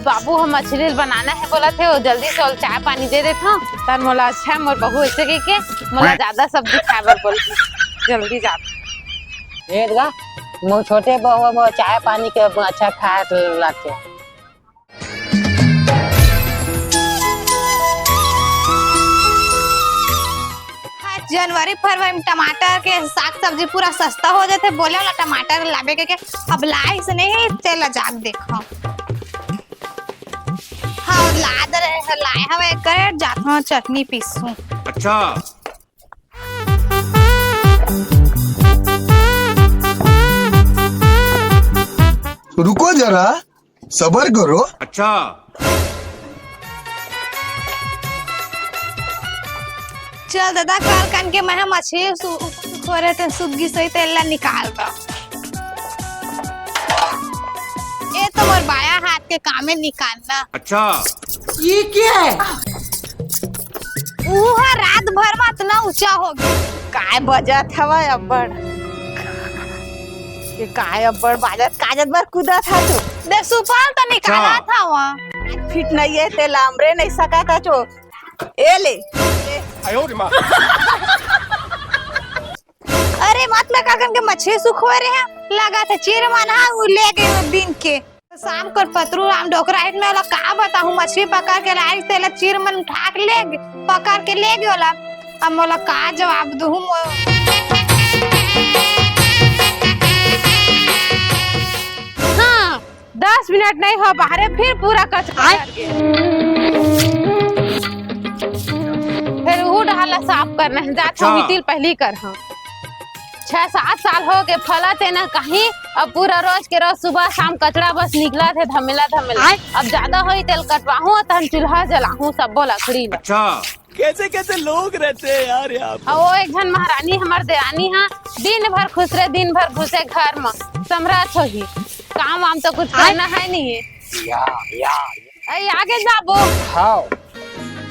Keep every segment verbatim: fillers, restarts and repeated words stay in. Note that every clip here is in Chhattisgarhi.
बाबू, हम मछली बनाना हे बोलत हे, वो जल्दी से ओला चाय पानी दे देथव। तहन मोला अच्छा, मोर बहू ऐसे कहिके मोला ज्यादा सब्जी खाए बर बोलथे, जल्दी जा। ए गा, मोर छोटे बहू मोर चाय पानी के अच्छा खाए लाथे। हाँ, जनवरी फरवरी में टमाटर के साग सब्जी पूरा सस्ता हो जाथे, बोले वाला टमाटर लाबे के, के अब लाइस नहीं, तेला जाके देखव। हाँ, लाद रहे, लाए हवे एक करेट, जात हूँ चटनी पीसू। अच्छा। रुको जरा, सबर करो। अच्छा। चल दादा, काल कान के मैं मछली सु-, सुखो रहे ते सुग्गी सही तेल ला निकाल दो। ए तो मोर बाया हाथ के काम हे निकालना। अच्छा। ये क्या है? उहा रात भर में इतना ऊंचा हो गया। काय बजत हवा अब्बड़? ये काय अब्बड़ बाजत काजत बर कूदत हा तू? दे सुपाल तो निकाला अच्छा। था वहाँ। फिट नहीं है, तेला हमरे नहीं सका था जो। ए ले। अरे मत लगा कन के मछली सुखोए रहे हैं। लगा था चीर मन हा, वो ले गए वो दिन के। शाम कर पतरू राम डोकरा हित में ओला का बताहूँ, मछली पकड़ के लाई, तेला चीर मन उठा के ले गे, पकड़ के ले गे ओला। अब मोला का जवाब दूँ मो-, हाँ, दस मिनट नहीं हो बाहरे, फिर पूरा कचरा आय? कर गे। फिर वो डाला साफ करना है, जात अच्छा। हूँ मितिल पहली कर, हाँ। छह सात साल हो गए, फला तेना कहीं, अब पूरा रोज के रोज सुबह शाम कचरा बस निकलत हे, धमेला धमेला। आय? अब ज्यादा होई तेल कटवाहूँ, तहन चूल्हा जलाहूँ, सबो लकड़ी ला। अच्छा। कैसे कैसे लोग रहते हैं यार यहाँ पे। अब वो एक झन महारानी हमर देरानी हा, दिन भर खुसरे, दिन भर घुसे घर में, समरथ होही, काम वाम तो कुछ आय? करना है नहीं है। या, या, या। अरे आगे जाबो। हाँ,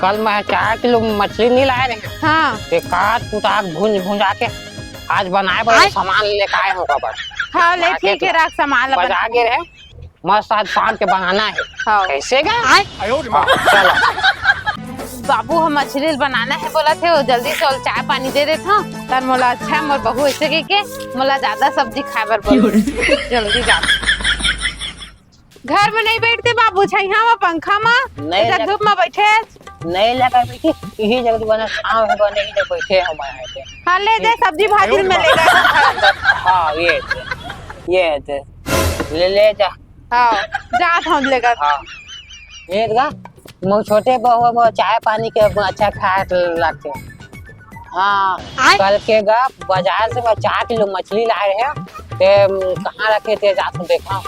कल मैं चार किलो मछली नहीं लाए रहे। हाँ। ते काट कुटा के भूंज भुंजा के आज बनाए बर आय? सामान लेके आए होगा बस। हाँ, ले मार्केट ठीक है, ला। रख सामान ला बजा बना। के रहे, मस्त आज शाम के बनाना है। हाँ। कैसे गा? आय? हाँ, चलो। बाबू, हम मछली बनाना है बोलत हे, वो जल्दी से ओला चाय पानी दे देथव, तहन मोला अच्छा है, मोर बहू ऐसे कहिके मोला ज्यादा सब्जी खाए बर बोल। जल्दी जा। घर में नहीं बैठते बाबू, छइहां में, पंखा में, नहीं इधर लग- धूप में बैठे। नहीं लगा बेटी, इही जगह बना छांव है, बने ही जगह बैठे हम आए थे। हाँ, ले जा, सब्जी भाजी में ले जा। हाँ, ये थे, ये थे, ले, ले जा। हाँ, जा हम लेकर। हाँ, ये गा, मोर छोटे बहू मोर चाय पानी के अच्छा खाए लगते। हाँ, आय? कल के गा बाजार से मैं चार किलो मछली लाए रहे हैं। ते, उम, कहाँ रखे थे, जा तो देखा।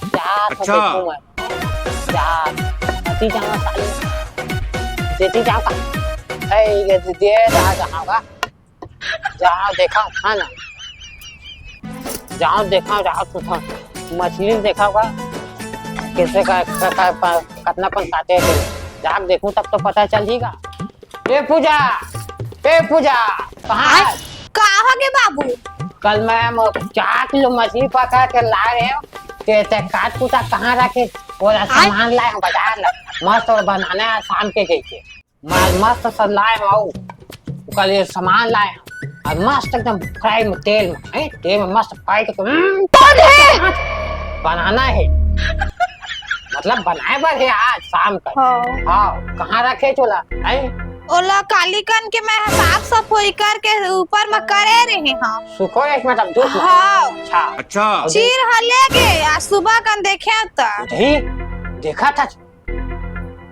जा तो अच्छा। देखूं मैं। जा, अति जावा साले। जेती जावा। ए, ये दे, दे, जा, जावा। जा, देखा, है ना? जा, देखा, जा, तो था। मछली देखा होगा। कैसे का, का, का, प-, कितना पन खाते हैं। जा, देखूं, तब तो पता चल ही गा। ए पूजा, ए पूजा, कहाँ आय? है? का हो गे बाबू? कल मैं म-, चार किलो मछली पकड़ के लाए रहे हो, ते, ते काट कूटा कहाँ रखे? बोला आय? सामान लाए हो बाजार ला, मस्त और बनाना है शाम के जैसे। माल मस्त सब लाए हो, कल ये सामान लाए हो, और मस्त एकदम फ्राई में तेल में, हैं? तेल में मस्त फ्राई करके, हम्म, कौन है? बनाना है। मतलब बनाए बर हे आज शाम कर। हाँ। हाँ, कहाँ रखे चोला? हैं? ओला काली कन के मैं साफ सफाई करके ऊपर में करे रहे हाँ। सुखो एक मतलब धूप में? हाँ। अच्छा। अच्छा। चीर ह ले गे, आज सुबह कन देखे त। नहीं, देखा था।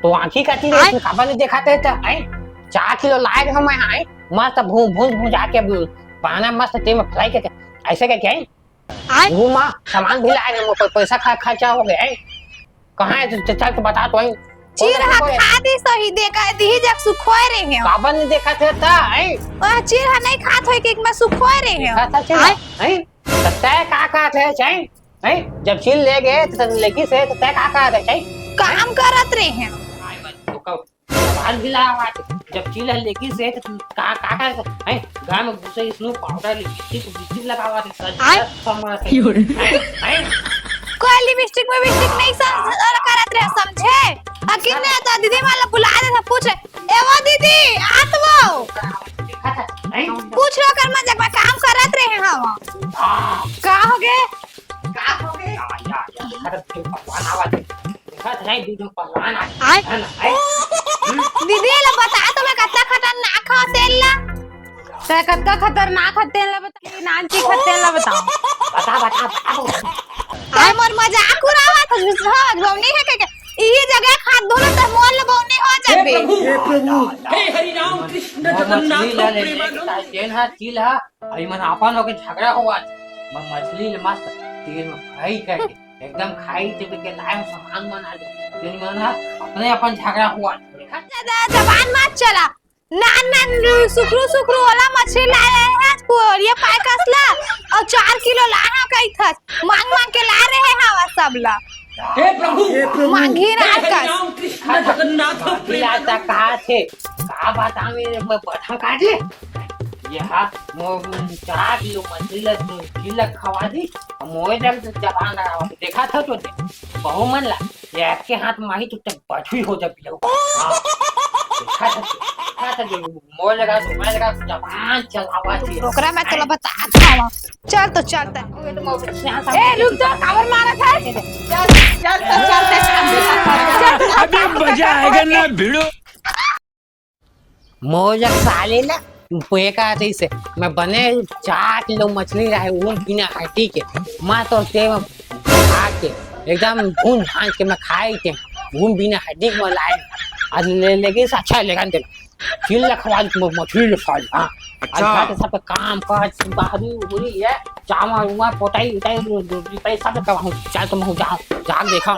तो आँखी काटी रहे, आय? काबर नहीं देखा थे त, हैं? चार किलो लाए रहे मैं, हैं? मस्त भून, भून, भून जाके बनाना मस्त तेल में फ्राई करके, ऐसे करके, हैं? आय? वो माँ, सामान भी लाए रहे, वो पै-, पैसा खा-, खर्चा हो गया, हैं? कहाँ है? तो चल, तो बता तो, हैं? चीर कौन हा है? खा दी सही, देखा दी जब सुखोए रहे हो। काबर नहीं देखा थे त, हैं? ओह, चीर हा नहीं खात होई कि मैं सुखोए रहे हो। देखा था चीर, आय? हैं? तो तय का कहत है, हैं? हैं? जब चील ले गए, तो तन लेगी से, तो तय का कहत है, हैं? काम करत रहे हैं। आय, बस, तो कब? बाहर भी लाया हुआ है। जब चील है लेगी से, तो का, का कहत है, हैं? गाय में घुसे स्नो पाउडर, लिपस्टिक, लिपस्टिक लगा हुआ है, सज-, आय? सज-, समर है। क्यों रे? हैं? हैं? कोई लिपस्टिक में विपस्टिक नहीं सम-, करत रहे, समझे? अकिन ने तो दीदी मन ला बुला दे था, पूछ रहे, "ए वो दीदी, आत वो।" पूछ लो कर, मैं जब मैं काम करत रहे हवा। का हो गे? का हो गे? या, या, या, देखत हस, फिर पहलवान आवत हे। देखत हस, दू झन पहलवान आ गे। आय। है ना, आय। दीदी ला बता तो, मैं कतना खतरनाक हव तेन ला। तैं कतका खतरनाक हस तेन ला बता, नानची हस तेन ला बता। बता, बता, बता, बता। आय, मोर मजाक उड़ावत हस, बउनी हे के, के? इही जगह हाथ धोना त मोर ले बउनी हो जाबे। हे प्रभु, हे प्रभु। हे हरि राम कृष्ण जगन्नाथ प्रेमानंद। तेन हा चिल हा, अभी मन अपन होके झगड़ा होवत। मैं मछली ले मस्त तेल में फ्राई करके एकदम खाई, जब के लाए हो सामान मन आ जाए, तेन मन हा अपने अपन झगड़ा होवत। ज्यादा जबान मत चला। नान नान सुखरू सुखरू वाला मछली लाए हे आज कोरिया पाए कसला, अउ चार किलो लाए हे कही थस, मांग मांग के ला रहे हवा सब ला। हे प्रभु, हे प्रभु। मांगी हे राखस। हरि राम कृष्ण जगन्नाथ मांगी प्रेमानंद। राखस कहा थे, का बतावे मैं बठा काटे? ये हा मो चार किलो मछली ला, किलो खवा दी, मोए जब जबान लगा देखा था तो दे, बहु मन ला। ये आपके हाथ में आई तो तक बछुई हो जा पिलो। हाँ। देखा था, देखा था जो मोर लगा, मोर लगा, जबान चलावा थी। ओकरा मैं तोला बता था। चल तो चल त। ए, रुक जा, काबर मारा था? चल, चल तो चल, चल। अभी मजा आएगा ना भिड़ो। मोर जग साले ला, वो का रहिसे, मैं बने चार किलो मछली लाए, वो बिना हड्डी के, मैं तो ते में खा के, एकदम भून भाज के मैं खाए के, वो बिना हड्डी के मैं लाए। आज ले, लेके से अच्छा लेगा तेला। चिल लखवा म-, मछली लखवा, हाँ। अच्छा। आज घर के सब काम काज, बाहरी, उहरी है, चावल, उवल, पोटाई, उटाई, रो-, रो-, रिपाई सब करवाहूँ। चल तो मैं जाऊँ, जाके देखा।